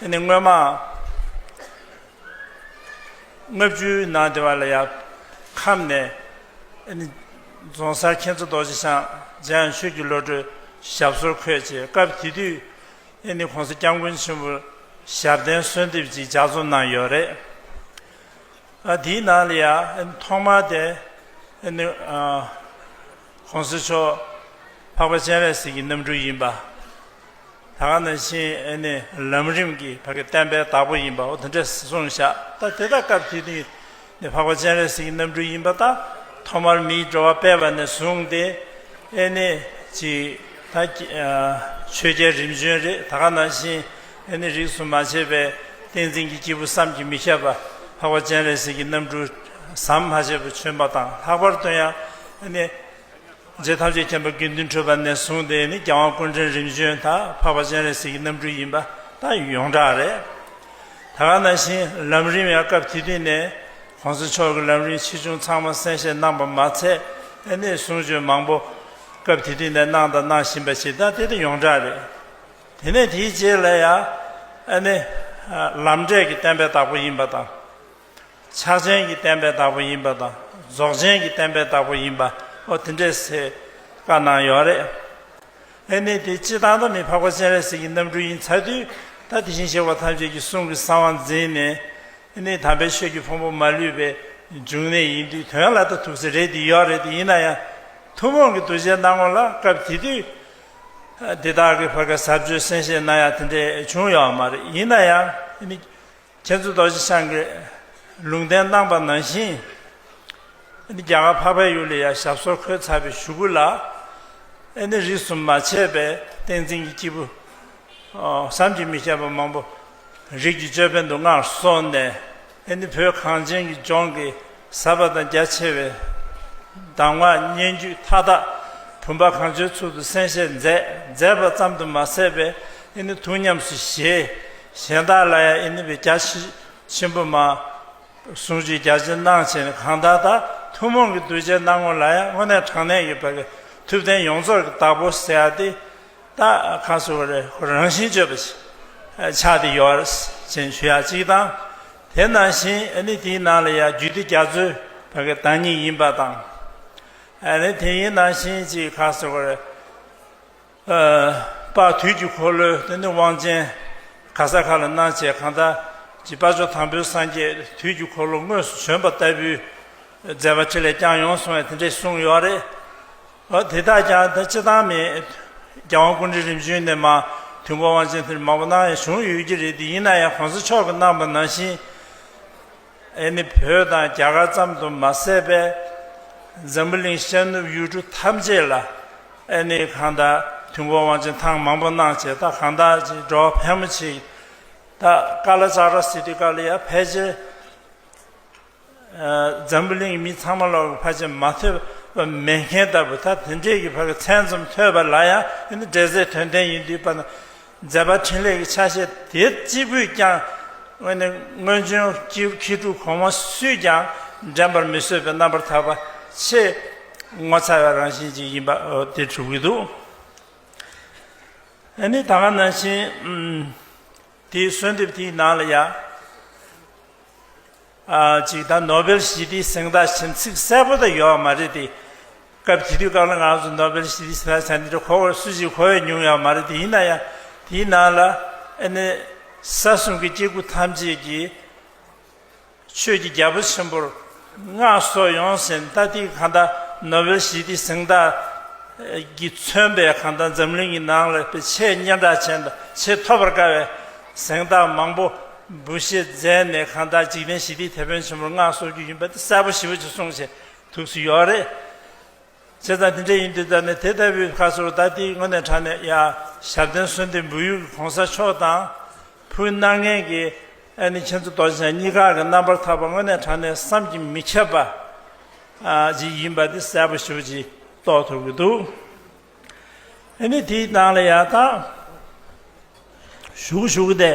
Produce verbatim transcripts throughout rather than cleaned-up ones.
ཨ་ནི་སྔོན་མ་ལྔ་བཅུའི་ནང་དེ་བ་ལ་ཡ་ཁམས་ནས་ཨ་ནི་རྫོང་སར་མཁྱེན་བརྩེ་རྡོ་རྗེ་འཆང་འཇམ་དབྱངས་ཆོས་ཀྱི་བློ་གྲོས་ཞབས་སོར་འཁོད་བྱས། སྐབས་དེ་དུས་ཨ་ནི་༸གོང་ས་༸སྐྱབས་མགོན་ཆེན་པོ་ཞབས་བརྟན་གསོལ་འདེབས་ཅིག་ལྗགས་རྩོམ་གནང་ཡོད་རེད། ཨ་དེའི་ནང་ལ་ཡ་ཨ་ནི་ཐོག་མར་དེ་ཨ་ནི་ཨ་༸གོང་ས་མཆོག་འཕགས་པ་སྤྱན་རས་གཟིགས་ཀྱི་རྣམ་སྤྲུལ་ཡིན་པ། ད་ག་ནང་བཞིན་ཨ་ནི་ལམ་རིམ་གྱི་ཕ་གི་བསྟན་པའི་བདག་པོ་ཡིན་པ། འོ་དེ་འདྲ་གསུངས་བཞག་ད་དེ་དག་སྐབས་དེ་དུས་ནི་འཕགས་པ་སྤྱན་རས་གཟིགས་ཀྱི་རྣམ་སྤྲུལ་ཡིན་པ་དང་། ཐོག་མར་མིའི་འགྲོ་བ་སྤེལ་བ་ནས་བཟུང་སྟེ་ཨ་ནི་ཅིག་ད་ཆོས་རྒྱལ་རིམ་བྱོན་རེད། ད་ག་ནང་བཞིན་ཨ་ནི་རིས་སུ་མ་ཆད་པའི་བསྟན་འཛིན་གྱི་སྐྱེས་བུ་བསམ་གྱིས་མི་ཁྱབ་པ་འཕགས་པ་སྤྱན་རས་གཟིགས་ཀྱི་རྣམ་སྤྲུལ་ཟམ་མ་ཆད་པར་བྱོན་པ་དང་། ལྷག་པར་དུ་ཡང་ཨ་ནི་རྗེ་ཐམས་ཅད་མཁྱེན་པ་དགེ་འདུན་གྲུབ་པ་ནས་བཟུང་སྟེ་ནི་རྒྱལ་དབང་སྐུ་ཕྲེང་རིམ་བྱོན་དག་འཕགས་པ་སྤྱན་རས་གཟིགས་ཀྱི་རྣམ་སྤྲུལ་ཡིན་པ་ད་ཡོངས་གྲགས་རེད། ད་ག་ནང་བཞིན་ལམ་རིམ་ཡང་སྐབས་དེ་དུས་ནས་༸གོང་ས་མཆོག་གི་ལམ་རིམ་ཆེ་ཆུང་ཚང་མ་གསན་བཞེས་གནང་པ་མ་ཚད། ཨ་ནི་གསུང་ཆོས་མང་པོ་སྐབས་དེ་དུས་ནས་གནང་དང་གནང་བཞིན་པ་ཞིག་ད་དེ་ད་ཡོངས་གྲགས་རེད། དེ་ནས་དེའི་རྗེས་ལ་ཡང་ཨ་ནི་ལམ་འབྲས་ཀྱི་བསྟན་པའི་བདག་པོ་ཡིན་པ་དང་། ཕྱག་ཆེན་གྱི་བསྟན་པའི་བདག་པོ་ཡིན་པ་དང་། རྫོགས་ཆེན་གྱི་བསྟན་པའི་བདག་པོ་ཡིན་པ། འོ་དེ་འདྲས་སེ་བཀའ་གནང་ཡོད་རེད། ཨ་ནི་དེ་སྤྱི་བཏང་ད་མི་འཕགས་པ་སྤྱན་རས་གཟིགས་ཀྱི་རྣམ་སྤྲུལ་ཡིན་ཚར་དུས། ད་དེ་བཞིན་གཤེགས་པ་ཐམས་ཅད་ཀྱི་གསུང་གི་གསང་བ་འཛིན་ནས་ཨ་ནི་དམ་པའི་ཆོས་ཀྱི་ཕུང་པོ་མ་ལུས་པའི་འབྱུང་གནས་ཡིན་དུས། དོན་ལ་ད་ཐུགས་སྲས་རེད་དེ་ཡོད་རེད་དེ། ཡིན་ན་ཡང་ཐུན་མོང་གི་གདུལ་བྱའི་སྣང་ངོ་ལ་སྐབས་དེ་དུས་དེ་དག་གི་བར་ག་ཟབ་ཆོས་གསན་བཞེས་གནང་ཡ་དེ་འདྲས་བྱུང་ཡོད་མ་རེད། ཡིན་ན་ཡང་ཨ་ནི་མཁྱེན་བརྩེ་རྡོ་རྗེ་འཆང་གིས་ལུང་བསྟན་གནང་པ་ནང་བཞིན། ཨ་ནི་རྒྱ་གར་འཕགས་པའི་ཡུལ་ལ་ཡང་ཞབས་སོར་འཁོད་ཚར་བའི་གཞུག་གུ་ལ། ཨ་ནི་རིས་སུ་མ་ཆད་པའི་བསྟན་འཛིན་གྱི་སྐྱེས་བུ་བསམ་གྱིས་མི་ཁྱབ་པ་མང་པོ་རིགས་ཀྱི་ཅོད་པན་དུ་མངའ་གསོལ་ནས། ཨ་ནི་བོད་གངས་ཅན་གྱི་ལྗོངས་ཀྱི་ཟབ་པ་དང་རྒྱ་ཆེ་བའི་གདམས་ངག་སྙན་བརྒྱུད་མཐའ་དག་བུམ་པ་གང་བྱོའི་ཚུལ་དུ་གསན་བཞེས་མཛད། མཛད་པ་ཙམ་དུ་མ་ཟད་པའི་ཨ་ནི་ཐུགས་ཉམས་སུ་བཞེས། གཞན་དག་ལ་ཡང་ཨ་ནི་བའི་རྒྱ་ཆེ་ཆེན་པོ་མ་གསུང་ཆོས་རྒྱ་ཆེ་གནང་བྱས་ནས། གང་ལྟར་ད་ཐུན་མོང་གི་གདུལ་བྱའི་སྣང་ངོ་ལ་ཡང་དངོས་གནས་དྲང་གནས་ཀྱི་བར་གྱི་ཐུབ་བསྟན་ཡོངས་རྫོགས་ཀྱི་བདག་པོ་ཟེར་ཡ་དེ། ད་གང་ཟེར་བ་རེད། ཁོ་རང་བཞིན་བརྗོད་པ་ཞིག་ཆགས་ཏེ་ཡོད་རེད་ཅེས་ཞུ་ཡ་གཅིག་དང་། དེ་ནང་བཞིན་ཨ་ནི་དེའི་ནང་ལ་ཡང་རྒྱུད་སྡེ་རྒྱ་མཚོའི་བར་གྱི་བདག་ཉིད་ཡིན་པ་དང་། ཨ་ནི་དེ་ཡིན་ནང་བཞིན་ཅིག་གང་ཟེར་བ་རེད། ཨ་དཔལ་དུས་ཀྱི་འཁོར་ལོའི་དེ་ནི་དབང་ཆེན་ག་ས་ག་ལ་གནང་བྱས། གང་ལྟར་ཅིག་དཔལ་མཆོག་དམ་པའི་སངས་རྒྱས་དུས་ཀྱི་འཁོར་ལོ་དངོས་སུ་བྱོན་པ་ལྟ་བུའི་མཛད་པ་འཕྲིན་ལས་བསྐྱངས་ཡོང་གསུང་བས་དེ་འདྲས་གསུངས་ཡོད་རེད། འོ་དེ་དག་ཀྱང་ད་སྤྱི་བཏང་མེད། རྒྱལ་དབང་སྐུ་ཕྲེང་རིམ་བྱོན་ནས་མར་དུས་འཁོར་དབང་ཆེན་དེར་མང་པོ་གནང་ཡ་བྱུང་ཡོད་ཀྱི་རེད་དེ། ཡིན་ན་ཡང་༸གོང་ས་མཆོག་གིས་གནང་པ་ནང་བཞིན། ཨ་ནི་བོད་དང་རྒྱ་གར་ཙམ་དུ་མ་ཟད་པའི་འཛམ་བུ་གླིང་ཤར་ནུབ་ཡུལ་གྲུ་ཐམས་ཅད་ལ། ཨ་ནི་གང་ལྟར་དུས་འཁོར་དབང་ཆེན་ཐེངས་མང་པོ་གནང་བྱས། ད་གང་ལྟར་ཅིག་འགྲོ་བ་ཕལ་མོ་ཆེ་ད་ཀ་ལ་ཙཀ་ར་ཟེར་དུས་སྐབས་ལ་ཡང་ཕལ་ཆེར་ཨ་འཛམ་བུ་གླིང་མི་ཚང་མ་ལོག་གི་ཕལ་ཆེར་མ་ཐོས་པ་མེད་མཁན་ལྟ་བུ། ད་དེ་འདྲས་ཀྱི་བར་གྱི་མཚན་ཙམ་ཐོས་པ་ལ་ཡང་ཨ་ནི་འབྲེལ་ཚད་དོན་ལྡན་ཡིན་དུས། པ་ན་མཛད་པ་འཕྲིན་ལས་ཀྱི་ཆ་ཤས་དེ་གཅིག་པུས་ཀྱང་། དངོས་ནས་སྔོན་བྱོན་མཁས་གྲུབ་གོང་མ་སུས་ཀྱང་འགྲན་པར་མི་བཟོད་པའི་རྣམ་པར་ཐར་པ་ཆེས་ངོ་མཚར་བའི་རང་བཞིན་ཅིག་ཡིན་པ་དེ་གྲུབ་ཀྱི་འདུག་ཨ་ནི་ད་ག་ནང་བཞིན་དེའི་གསོལ་འདེབས་དེའི་ནང་ལ་ཡང་། ཨ་ཅིག་ད་ནོ་བེལ་ཞི་བདེའི་གཟེངས་རྟགས་ཅན་ཚིག་གསལ་པོ་ད་ཡོད་མ་རེད་དེ། སྐབས་དེ་དུས་སྐབས་ལ་ང་ཚོ་ནོ་བེལ་ཞི་བདེའི་གཟེངས་རྟགས་ཅན་དེ་འདྲ་གོ་བ་སུ་ཞིག་གོ་བས་མྱོང་ཡོད་མ་རེད་དེ། ཡིན་ན་ཡང་དེའི་ནང་ལ་ཨ་ནི་ས་གསུམ་གྱི་སྐྱེ་དགུ་ཐམས་ཅད་ཀྱིས་ཆོས་ཀྱི་རྒྱལ་པོ་ཆེན་པོར་མངའ་གསོལ་ཡོང་ཟིན། ད་དེ་གང་ལྟར་ནོ་བེལ་ཞི་བདེའི་གཟེངས་རྟགས་ཀྱིས་མཚོན་པའི་གང་ལྟར་འཛམ་གླིང་གི་ནང་ལ་ཆེས་སྙན་གྲགས་ཅན་དང་ཆེས་ཐོབ་པར་དཀའ་བའི་གཟེངས་རྟགས་མང་པོ་འབུལ་བཞེས་མཛད་ནས། གང་ལྟར་འཇིག་རྟེན་ཞི་བདེའི་དེད་དཔོན་ཆེན་པོར་མངའ་གསོལ་རྒྱུ་ཡིན་པ་དེ་གསལ་པོ་ཞེ་པོ་ཅིག་གསུངས་བྱས་ཐུགས་སུ་ཡོད་རེད། བྱས་ཙང་དེ་འདྲ་ཡིན་དུས་ད་ནི་དེ་ལྟ་བུའི་ཁ་སོར་ད་དེའི་དངོས་གནས་དྲང་གནས་ཡ་ཞབས་བརྟན་གསོལ་འདེབས་འབུལ་ཡུལ་གྱི་གོང་ས་མཆོག་དང་། ཕུལ་གནང་མཁན་གྱི་ཨ་ནི་མཁྱེན་བརྩེ་རྡོ་རྗེ་འཆང་གཉིས་ཀ་གི་རྣམ་པར་ཐར་པ་དངོས་གནས་དྲང་གནས་བསམ་གྱིས་མི་ཁྱབ་པ་ཨ་ཅིག་ཡིན་པ་དེ་གསལ་པོ་ཞེ་པོ་ཅིག་རྟོགས་ཐུབ་ཀྱི་འདུག་ཨ་ནི་དེའི་ནང་ལ་ཡ་ད་ཞུ་གི་ཞུ་གི་དེ།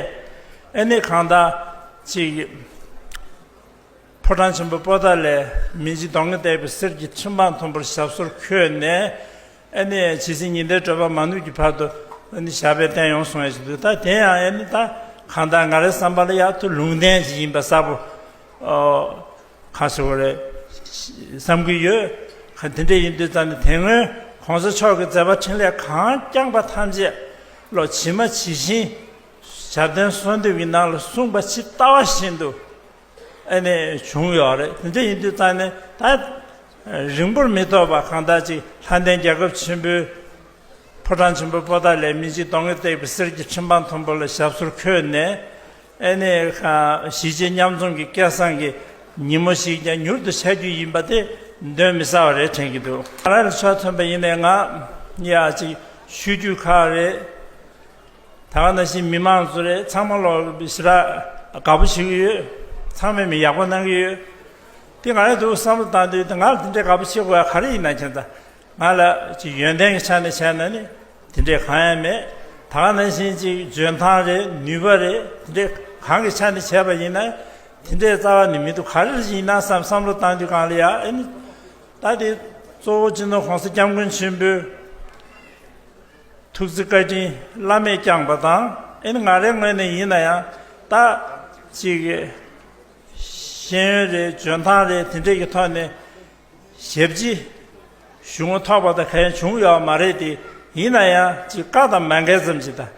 ཨ་ནི་གང་ལྟར་ཅིག་ཕོ་བྲང་ཆེན་པོ་པོ་ཏཱ་ལའི་མི་འཇིགས་གདོང་ལྔས་བཏེགས་པའི་གསེར་གྱི་ཁྲི་འཕང་མཐོན་པོར་ཞབས་སོར་འཁོད་ནས། ཨ་ནི་ཇི་སྲིད་ཉི་ཟླའི་བགྲོད་པ་མ་ནུབ་ཀྱི་བར་དུ་ཨ་ནི་ཞབས་པད་བརྟན་ཡོང་གསུང་ཡ་ཞིག་འདུག་ད་དེ་ཡང་ཨ་ནི་ད་ གང་ལྟར་ང་རའི་བསམ་པ་ལ་ཡག་ཏུ་ལུང་བསྟན་ཞིག་ཡིན་པ་གསལ་པོ། ཨོ། ག་ཟེར་དགོས་རེད། བསམ་གྱི་ཡོད། ག་དེ་འདྲ་ཡིན་དུས་ཙང་ནས་དེ་སྔོན་གོང་ས་མཆོག་གི་མཛད་པ་འཕྲིན་ལས་གང་བསྐྱངས་པ་ཐམས་ཅད་ལོ་ཇི་མ་ཇི་བཞིན་ཞབས་བརྟན་གསོལ་འདེབས་ཀྱི་ནང་ལ་གསུངས་པ་ཇི་ལྟ་བ་བཞིན་དུ་ཨ་ནི་བྱུང་ཡོད་རེད། དེ་འདྲ་ཡིན་དུས་ཙང་ནས་ད་རིང་པོར་མི་ཐོགས་པ་གང་ལྟར་ཅིག་ལྷ་ལྡན་རྒྱལ་ཁབ་ཆེན་པོའི་ཕོ་བྲང་ཆེན་པོ་པོ་ཏཱ་ལའི་མི་འཇིགས་གདོང་ལྔས་བཏེགས་པའི་གསེར་གྱི་ཁྲི་འཕང་མཐོན་པོ་ལ་ཞབས་སོར་འཁོད་ནས། ཨེ་ནས་གཞིས་བྱེས་མཉམ་འཛོམས་ཀྱི་སྐལ་བཟང་གི་ཉིན་མོ་ཞིག་ཀྱང་མྱུར་དུ་ཤར་རྒྱུ་ཡིན་པ་དེ་གདོན་མི་ཟ་བ་རེད་དྲན་གྱི་འདུག་ང་རང་ལ་ཆ་མཚོན་པ་ཡིན་ནའི་ང་ཡ་ཅིག་ཆོས་བརྒྱུད་ཁག་རེད། ད་ག་ནང་བཞིན་མི་མང་ཚོ་རེད། ཚང་མ་ལོག་ཞེ་དྲག་དགའ་པོ་བྱེད་ཀྱི་ཡོད། ཚང་མས་མི་ཡག་པོ་གནང་གི་ཡོད། དེ་ང་རང་འདུག་བསམ་བློ་བཏང་དུས་དེ་ང་ལ་དེ་འདྲའི་དགའ་པོ་བྱེད་དགོས་ཡ་ག་རེ་ཡིན་ན་ཁྱེད་ཚོ། ང་ལ་ཅིག་ཡོན་ཏན་གྱི་ཆ་ནས་བྱས་ན་ནི་དེ་འདྲས་གང་ཡང་མེད། ད་ག་ནང་བཞིན་ཅིག་འཇོན་ཐང་རེད། ནུས་པ་རེད། དེ་འདྲས་གང་གི་ཆ་ནས་བྱས་པ་ཡིན་ན་དེ་འདྲས་རྩ་བ་ནས་མི་འདུག་ག་རེ་ཡིན་ན་བསམ་བསམ་བློ་བཏང་དུས་གང་ལ་ཡ་ཨེ་ནི་ད་དེ་གཙོ་བོ་སྤྱི་ནོར་༸གོང་ས་༸སྐྱབས་མགོན་ཆེན་པོའི་ཐུགས་བརྩེ་བཀའ་དྲིན་བླ་མས་བསྐྱངས་པ་དང་ཨེ་ནི་ང་རའི་ངོས་ནས་ཡིན་ན་ཡང་ད་ཅིག་ཤེས་ཡོན་རེད། འཇོན་ཐང་རེད། དེ་འདྲས་ཀྱི་ཐོག་ནས། ཞབས་ཕྱི་ཞུ་ངོ་ཐོག་པ་དང་གང་ཡང་བྱུང་ཡོད་མ་རེད་དེ། ཡིན་ན་ཡང་ཅིག་བཀའ་དང་མ་འགལ་ཙམ་ཞིག་དང་།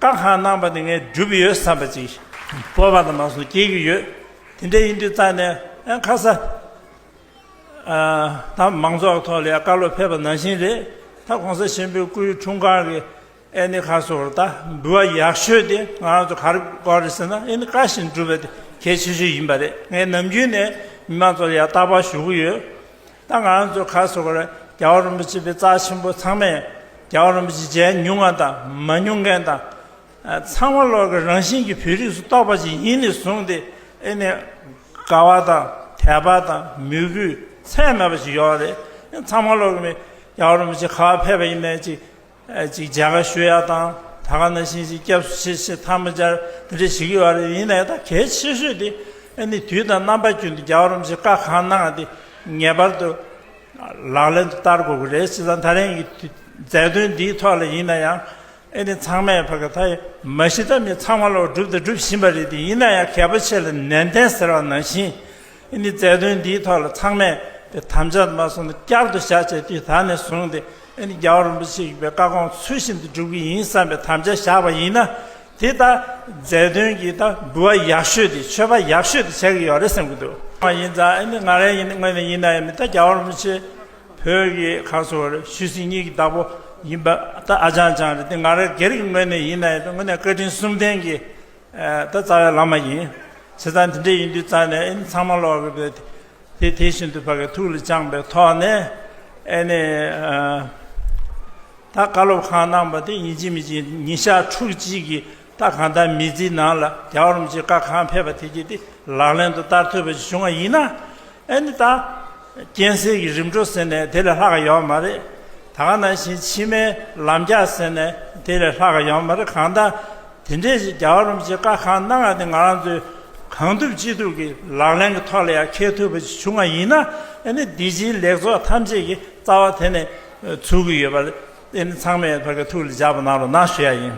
བཀའ་གང་གནང་པ་དེ་ངས་བསྒྲུབས་ཡོད་བསམ་པ་ཅིག་སྤོབས་པ་དང་མ་སོང་སྐྱེ་གི་ཡོད། དེ་འདྲ་ཡིན་དུས་རྩ་ནས་ཨ་ཁ་ས། ཨ་ད་མང་ཚོགས་ཐོག་ལ་ཡང་བཀའ་སློབ་ཕེབས་པ་ནང་བཞིན་རེད། ད་༸གོང་ས་ཆེན་པོའི་སྐུའི་འཁྲུངས་སྐར་གྱི་ཨེ་ནི་ཁ་སོར་ད་འབུལ་བ་ཡག་ཤོས་དེ་ང་རང་ཚོ་ག་རེ་དགོས་རེད་ཟེར་ན་ཨེ་ནི་བཀའ་བཞིན་སྒྲུབ་པ་དེ་གལ་ཆེ་ཤོས་ཡིན་པ་རེད། ངས་ནམ་རྒྱུན་ནས་མི་མང་ཚོ་ལ་ཡང་རྟག་པར་ཞུ་གི་ཡོད། ད་ང་རང་ཚོ་ག་སོ་ག་རེད། རྒྱལ་བ་རིན་པོ་ཆེ་པའི་རྩ་ཆེན་པོ་ཚང་མས་རྒྱལ་བ་རིན་པོ་ཆེ་མཇལ་མྱོང་བ་དང་མ་མྱོང་མཁན་དང་། ཚང་མ་ལོག་གི་རང་བཞིན་གྱི་བོད་རིགས་སུ་གཏོགས་པ་ཞིག་ཡིན་ནས་བཟུང་སྟེ་ཨེ་ནི་དགའ་བ་དང་དད་པ་དང་མོས་གུས་ཚད་མེད་པ་ཞིག་ཡོད་རེད། ཚང་མ་ལོག་གི་རྒྱལ་བ་རིན་པོ་ཆེ་ག་པར་ཕེབས་པ་ཡིན་ནའི་ཅིག་ཨ་ཅིག་མཇལ་ཁ་ཞུ་ཡ་དང་ད་ག་ནང་བཞིན་ཅིག་སྐྱབས་སུ་མཆི་ཞེས་ཐལ་མོ་སྦྱར་དེ་འདྲ་ཞིག་ཡོད་རེད། ཡིན་ནའི་ད་གལ་ཆེ་ཤོས་དེ་ཨ་ནི་དུས་དང་རྣམ་པ་ཀུན་ཏུ་རྒྱལ་བ་རིན་པོ་ཆེ་བཀའ་གང་གནང་བ་དེ་ངེས་པར་དུ་ལག་ལེན་དུ་བསྟར་དགོས་ཀྱི་རེད། བྱས་ཙང་ད་རིང་གི་མཛད་དོན་འདིའི་ཐོག་ལ་ཡིན་ན་ཡང་ཨ་ནི་ཚང་མས་ཕ་གི་ད་མ་གཞི་ད་མི་ཚང་མ་ལོག་སྒྲུབ་དང་སྒྲུབ་བཞིན་པ་རེད་དེ། ཡིན་ན་ཡང་གལ་པོ་ཆེ་ལ་ནན་ཏན་ཟེར་བ་ནང་བཞིན། ཨ་ནི་མཛད་དོན་འདིའི་ཐོག་ལ་ཚང་མས་དེ་དམ་བཅའ་མ་སོང་ན་བསྐྱར་དུ་བཞག་བྱས་དུས་ད་ནས་བཟུང་སྟེ་ཨ་ནི་རྒྱལ་བ་རིན་པོ་ཆེ་ཡི་བཀའ་དགོངས་ཚུལ་བཞིན་དུ་སྒྲུབ་ཀྱི་ཡིན་བསམ་པའི་དམ་བཅའ་བཞག་པ་ཡིན་ན་དེ་ད་མཛད་དོན་གྱི་ད་འབུལ་བ་ཡག་ཤོས་དེ་མཆོད་པ་ཡག་ཤོས་དེ་ཆགས་ཀྱི་ཡོད་རེད་བསམ་གྱི་འདུག་མ་ཡིན་ཙང་ཨ་ནི་ང་རའི་ངོས་ནས་ཡིན་ན་ཡང་མི་ད་རྒྱལ་བ་རིན་པོ་ཆེ་བོད་ཀྱི་ཁ་སོ་བར་ཆོས་སྲིད་གཉིས་ཀྱི་བདག་པོ་ཡིན་པ་ད་ཨ་ཅང་ཅང་རེད་དེ། ང་རའི་སྒེར་གྱི་ངོས་ནས་ཡིན་ན་ཡང་དངོས་གནས་བཀའ་དྲིན་གསུམ་ལྡན་གྱི་ད་རྩ་བའི་བླ་མ་ཡིན། བྱས་ཙང་དེ་འདྲ་ཡིན་དུས་རྩ་ནས་ཨེ་ནི་ཚང་མ་ལོག་གི་བས་དེ་དེ་བཞིན་དུ་ཕ་གི་ཐུགས་ལ་བཅངས་པའི་ཐོག་ནས་ཨེ་ནི་ད་བཀའ་སློབ་གང་གནང་པ་དེ་ཡིན་གཅིག་མིན་གཅིག་ཉིན་ཞག་ཕྲུགས་གཅིག་གི་ད་གང་ལྟར་མི་ཚེའི་ནང་ལ་རྒྱལ་བ་རིན་པོ་ཆེ་བཀའ་གང་ཕེབས་པ་དེ་གྱིས་དེ་ལག་ལེན་དུ་བསྟར་ཐུབ་པ་ཞིག་བྱུང་བ་ཡིན་ན་ཨེ་ནི་ད། རྐྱེན་སེལ་གྱི་རིམ་གྲོ་ཟེར་ནས་དེ་ལས་ལྷག་ག་ཡོད་མ་རེད། ད་ག་ནང་བཞིན་ཕྱི་མའི་ལམ་རྒྱགས་ཟེར་ནས་དེ་ལས་ལྷག་ག་ཡོད་མ་རེད། གང་ལྟར་དེ་འདྲས་ཞིག་རྒྱལ་བ་རིན་པོ་ཆེས་བཀའ་གང་གནང་བ་དེ་ང་རང་ཚོས་གང་ཐུབ་ཅི་ཐུབ་ཀྱིས་ལག་ལེན་གྱི་ཐོག་ལ་ཡང་འཁེལ་ཐུབ་པ་ཞིག་བྱུང་བ་ཡིན་ན་ཨ་ནི་འདི་ཕྱིའི་ལེགས་ཚོགས་ཐམས་ཅད་ཀྱི་རྩ་བ་དེ་ནས་ཚུགས་ཀྱི་ཡོད་པ་རེད། དེ་ནི་ཚང་མས་ཕ་གི་ཐུགས་ལ་འཇགས་པ་གནང་རོགས་གནང་ཞུ་ཡ་ཡིན།